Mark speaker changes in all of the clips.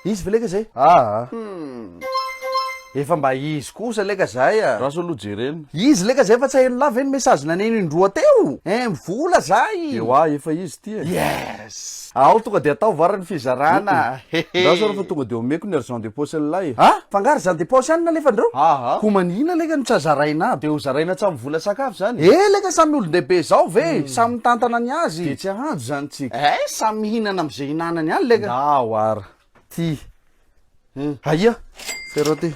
Speaker 1: Izy ve leka zay?
Speaker 2: Aa.
Speaker 1: Hum. Efa mba izy kosa leka zay a.
Speaker 2: Raso aloha jerena.
Speaker 1: Izy leka zay fa tsy hain'lah ve ny message naneno indroa teo? Ein vola zay.
Speaker 2: Ewa efa izy ty e.
Speaker 1: Yes. Ao tonga de ataovy ary ny fizarana hehe.
Speaker 2: Ndraso ary fa tonga de omeko ny argent de poche an'ilay e.
Speaker 1: A! Fa nga argent de poche ihany nalefandreo?
Speaker 2: Aha.
Speaker 1: Ko manina leka no tsa zaraina aby?
Speaker 2: De ho zaraina hatramin'ny vola sakafo zany?
Speaker 1: Eh leka samy olon-dehibe zao ve? Samy mitantana ny azy.
Speaker 2: De tsy ahanjo zany tsika?
Speaker 1: Eh samy mihinana am'ze hinanany any leka.
Speaker 2: Ndao ary.
Speaker 1: Ty. Aia? Ferao ty.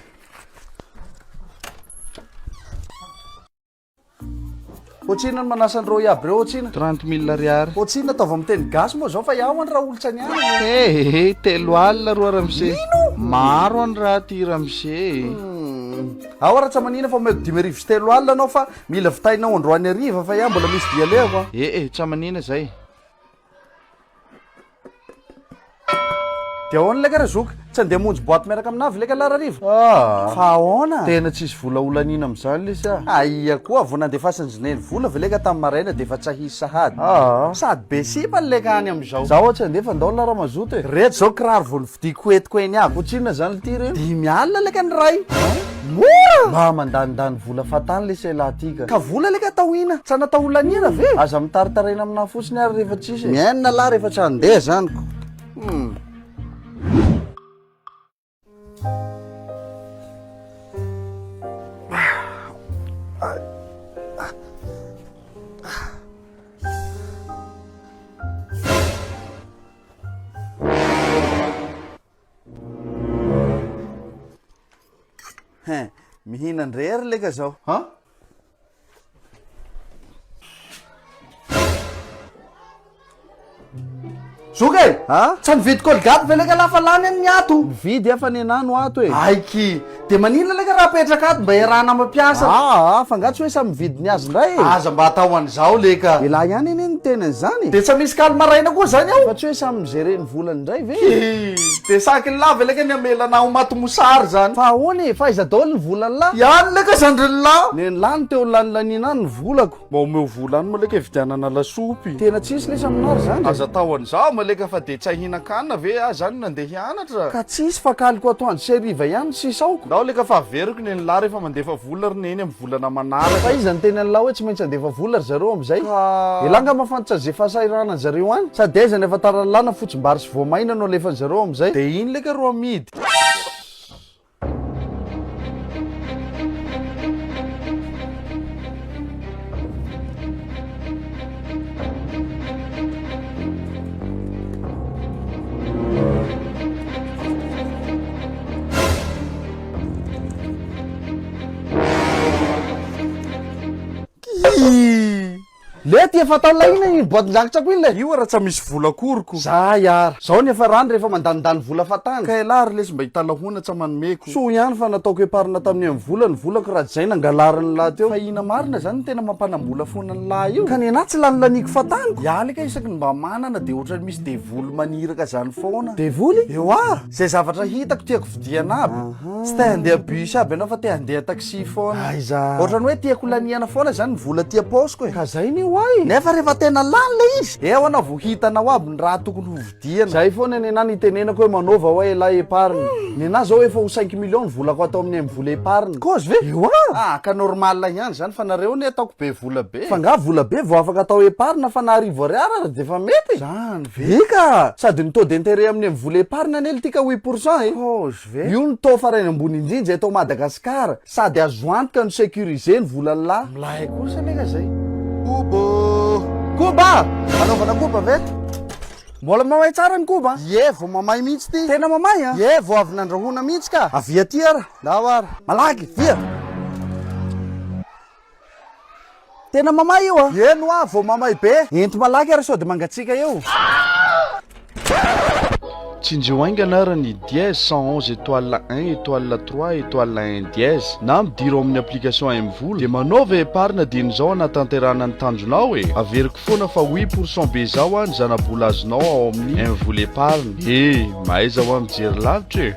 Speaker 1: Otrina no manasa an'ireo iaby ireo otrina?
Speaker 2: 30 mille ariary.
Speaker 1: Otrina ataovy amin'ny teny gasy moa zao fa iaho any raha olotsa ny any.
Speaker 2: He he, telo alina roa ramose.
Speaker 1: Ino?
Speaker 2: Maro any raha ty ramose e.
Speaker 1: Hmm. Ao raha tsy manina fa omeko 35 anao fa mila vitainao androany hariva fa iaho mbola misy dia alehako a.
Speaker 2: Eh eh, tsy manina zay.
Speaker 1: Dia ahoana leka razoky? Tsy andeha hamonjy boîte miaraka aminà ve leka lahy rahariva?
Speaker 2: Ah!
Speaker 1: Fa ahoana?
Speaker 2: Tena tsisy vola ho laniana amin'izany lesy ah!
Speaker 1: Aia koa, vao nandefasan'i Neny vola ve leka tamin'ny maraina dia efa tsy hisy sahady?
Speaker 2: Ah!
Speaker 1: Sady be sipa ny leka any amin'izao.
Speaker 2: Zaho aho tsy handeha fa ndao lahy raha mazoto e!
Speaker 1: Reto izao kiraro vao novidiako entiko eny aby.
Speaker 2: Ohatrinona izany ity reny?
Speaker 1: 50 leka ny iray. Mora!
Speaker 2: Mba mandanindany vola fahatany lesy elah ty ka.
Speaker 1: Ka vola leka atao ina? Tsy natao ho laniana ve?
Speaker 2: Aza mitaritaraina aminà fotsiny ary rehefa tsisy e.
Speaker 1: Miainina lah rehefa tsy handeha zany ko. Hum. Hein, mihinan-dray ary leka zao.
Speaker 2: Han?
Speaker 1: Zoky e!
Speaker 2: Ha?
Speaker 1: Tsy nividy Colgate ve leka lafa lany any ny ato?
Speaker 2: Nividy aho fa nenah no ato e.
Speaker 1: Aiky! De maninona leka raha apetraka ato mba iarahana mampiasa?
Speaker 2: Aa, fa nga tsy hoe samy mividy ny azy indray e?
Speaker 1: Aza mba atao an'izao leka.
Speaker 2: Elah ihany anie no niteny an'izany e.
Speaker 1: De tsy misy kaly maraina koa zany ao?
Speaker 2: Fa tsy hoe samy mi-gérer ny volany indray ve e?
Speaker 1: Hi! De saky ny lava leka ny amelana ho maty mosary zany.
Speaker 2: Fa ahoana e? Fa aiza daholo ny volan'lah?
Speaker 1: Ihany leka zandrin'lah.
Speaker 2: Nen'lah no teo lanilaniana any ny volako.
Speaker 1: Mba omeo vola any maleka hividianana lasopy.
Speaker 2: Tena tsisy lesy aminah ry zandry.
Speaker 1: Aza atao an'izao maleka fa de tsy ahinan-kanina ve ah zany nandeha hianatra.
Speaker 2: Ka tsisy fa kaliko atoandro sy hariva ihany no sisa aoko.
Speaker 1: Ndao leka fa averiko nen'lah rehefa mandefa vola ry neny amin'ny volana manaraka.
Speaker 2: Fa iza niteny an'lah hoe tsy maintsy handefa vola ry zareo amin'izay?
Speaker 1: Ka.
Speaker 2: Elah nga mahafantatra ze fahasahiranan'ny zareo any? Sady aiza ny ahafantaran'lah na fotsimbary sy voamaina no alefan'ny zareo amin'izay?
Speaker 1: De iny leka ro amidy.
Speaker 2: Lety efa atao lahina iny boatin-drakitra-ko iny le.
Speaker 1: Io ara tsa misy vola akory ko.
Speaker 2: Zay ara. Zao ny efa rany rehefa mandanindany vola fatany.
Speaker 1: Ka elah ry lesy mba hitalahoana tsa manome ko.
Speaker 2: Soa ihany fa nataoko épargne tamin'ny am vola ny volako raha tsy zay nangalarin'ny lahy teo.
Speaker 1: Fa ina marina zany no tena mampanam-bola foana ny lahy io?
Speaker 2: Ka nenah tsy lanilaniako fatany ko.
Speaker 1: Ialy kay isaky ny mba manana de ohatran'ny misy devoly maniraka zany foana.
Speaker 2: Devoly?
Speaker 1: Eoa! Zay zavatra hitako tiako vidiana aby. Tsy te handeha bus aby ianao fa te handeha taxi foana.
Speaker 2: Aiza?
Speaker 1: Ohatran'ny hoe tiako laniana foana zany ny vola aty am-paosiko e.
Speaker 2: Ka zay ne hoay e.
Speaker 1: Nefa rehefa tena lany le izy, eo anao vao hitanao aby ny raha tokony ho vidiana.
Speaker 2: Zay foana nenah nitenenako hoe manaova hoa elah épargne. Nenah zao efa ho cinq millions ny volako ato amin'ny MVola épargne.
Speaker 1: Kozy ve?
Speaker 2: Eoa!
Speaker 1: Ah, ka normal ihany zany fa nareo anie ataoko be vola be.
Speaker 2: Fa nga vola be vao afaka atao épargne fa na arivo ariary ary defa mety e.
Speaker 1: Zany ve?
Speaker 2: Eka! Sady ny taux d'intérêt amin'ny MVola épargne anie lty ka huit pour cent e.
Speaker 1: Kozy ve?
Speaker 2: Io no taux farany ambony indrindra eto Madagascar sady azo antoka no sécuriser ny volan'lah.
Speaker 1: Milay kosa nega zay. Koba! Koba! Anaovana koba ve?
Speaker 2: Mbola mamay tsara ny koba an?
Speaker 1: Ie, vao mamay mihitsy ty.
Speaker 2: Tena mamay an?
Speaker 1: Ie, vao avy nandrahoina mihitsy ka.
Speaker 2: Avia aty ara.
Speaker 1: Ndao ara.
Speaker 2: Malaky, via. Tena mamay io an?
Speaker 1: Eny hoa, vao mamay be.
Speaker 2: Ento malaky ara sao dia mangatsiaka eo.
Speaker 3: Tsinjio haingana ary ny dièse 111 étoile 1 étoile 3 étoile 1 dièse na midiro ao amin'ny application MVola dia manaova épargne dieny izao hanatanterahana ny tanjonao e! Averiko foana fa huit pour cent be zao ny zanabola azonao ao amin'ny MVola épargne e! Mahaiza hoa mijery lavitra e!